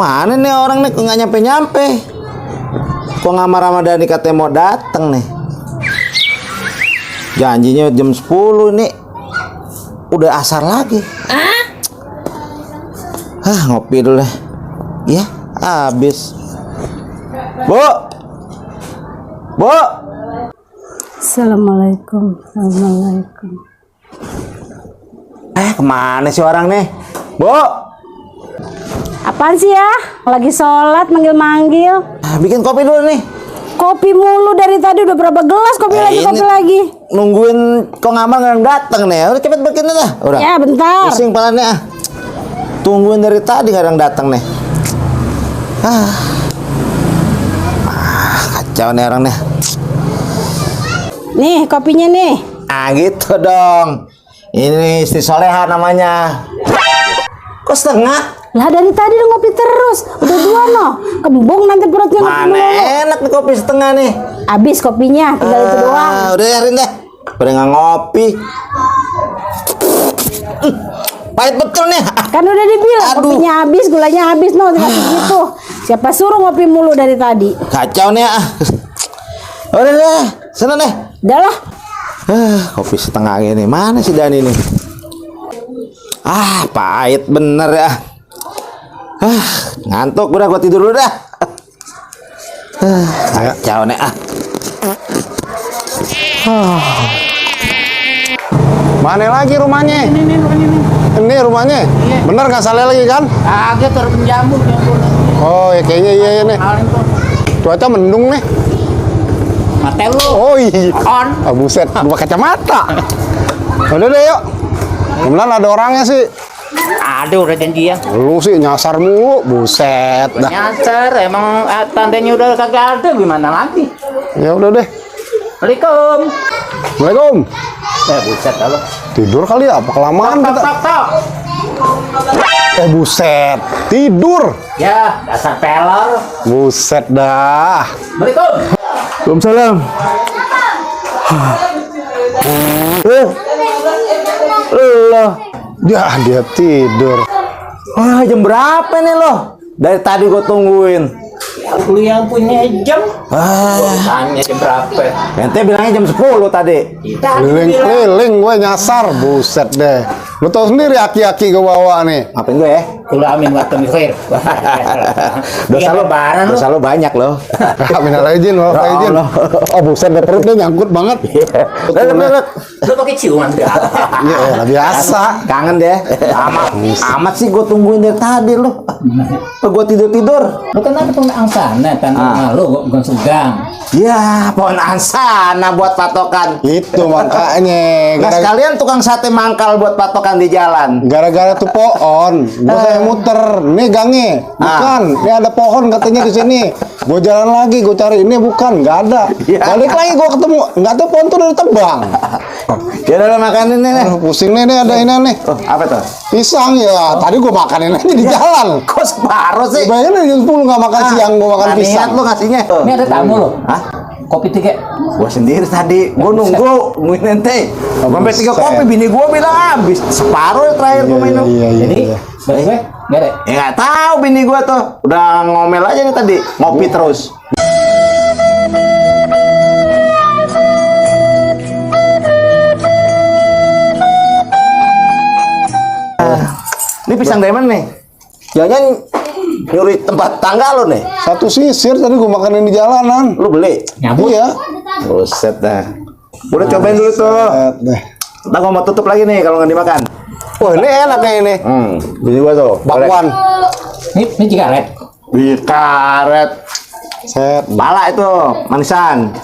Mana nih orang nih, kok nggak nyampe-nyampe? Kok ngamar Ramadhani katanya mau dateng nih? Janjinya jam 10 nih. Udah asar lagi. Ngopi dulu deh. Ya, habis. Bu. Bu. Assalamualaikum. Assalamualaikum. Kemana sih orang nih? Bu. Apaan sih ya? Lagi sholat manggil-manggil. Bikin kopi dulu nih. Kopi mulu dari tadi, udah berapa gelas kopi lagi. Nungguin kok ngamar nggak datang nih. Udah cepet bikin dah. Udah. Ya bentar. Pusing palanya. Tungguin dari tadi kadang datang nih. Kacau nih orang nih. Nih kopinya nih. Gitu dong. Ini istri soleha namanya. Kok setengah? Lah dari tadi udah ngopi terus. Udah 2 noh. Kembung nanti perutnya ngopi Mana mulu. enak nih kopi setengah nih. Habis kopinya, tinggal itu doang. Udah yarin deh. Pada nggak ngopi. Pahit betul nih. Kan udah dibilang kopinya habis, gulanya habis noh, tinggal segitu. Siapa suruh ngopi mulu dari tadi? Kacau nih. Udah deh, sana deh. Udah lah. Kopi setengah ini mana si Dani nih? Pahit bener ya. Ngantuk, udah gua tidur dulu dah. Kacau nih. Mana lagi rumahnya? Ini rumahnya. Iya. Bener nggak salah lagi kan? Agak terpenjamur. Oh ya kayaknya iya nih. Cuaca mendung nih. Mata lu. Oh iya. On. Buset, gua kacamata. Udah deh yuk. Kemudian ada orangnya sih. Ada udah janjian. Lu sih nyasar mulu, buset dah. Nyasar emang tandanya udah kagak ada, gimana lagi? Ya udah deh. Assalamualaikum. Assalamualaikum. Buset lo. Tidur kali ya? Apa kelamaan kita? Tok. Buset, tidur. Ya, dasar pelor. Buset dah. Assalamualaikum. Waalaikumsalam. Dia tidur. Jam berapa nih lo? Dari tadi gua tungguin. Lu yang punya jam. Tanya jam berapa? Ente bilangnya jam 10 tadi. Keliling-keliling gue nyasar, buset deh. Lu tau sendiri aki-aki gue bawa nih. Ngapain gue ya? Kulo amin waktu mikir. Dosa lo banyak lo. Minal izin, maaf Ya izin. Allah. Oh buset deh, perutnya nyangkut banget. Lu pakai ciuman dah. Iya, biasa. Kangen deh. Amat sih gue tungguin dari tadi lo. Gue tidur. Lu kan ada pengalaman sana, tanah lu bukan sugang. Ya, pohon ansana buat patokan. Itu makanya. Nah, sekalian tukang sate mangkal buat patokan di jalan. Gara-gara tuh pohon, gue kayak muter. Nih gangnya, bukan. Ini ada pohon katanya di sini. Gue jalan lagi, gue cari ini bukan, nggak ada. Balik lagi gue ketemu, nggak tahu pohon tuh udah ditebang. Ya udah makan ini nih. Pusing nih, ada ini nih. Apa tuh? Pisang ya. Tadi gue makanin aja di jalan. Kok separuh sih? Bayangin jam 10 nggak makan siang, gue makan pisang. Niat lo ngasihnya. Ini ada tamu lo. Hah? Kopi 3. Gua sendiri tadi, gua nungguin ente. Sampai 3 kopi, bini gua bilang habis. Separuh terakhir gua minum. Jadi, berapa? Nggak ada. Ya nggak tahu bini gua tuh. Udah ngomel aja nih tadi, ngopi terus. Ini pisang dari mana nih? Jangan nyuri tempat tangga lo nih. Satu sisir tadi gue makanin di jalanan. Lu beli? Nyambut. Iya. Buset dah. Udah cobain dulu tuh. Ntar gua mau tutup lagi nih kalau nggak dimakan. Wah ini enak nih ini. Bini gua tuh. Bakwan. Ini cigaret. Bikaret. Set. Pala itu, manisan.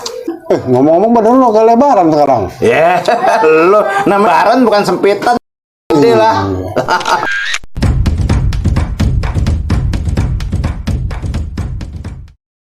Ngomong-ngomong badan lo kayak lebaran sekarang. Ya, lu nama lebaran bukan sempitan. Gede lah.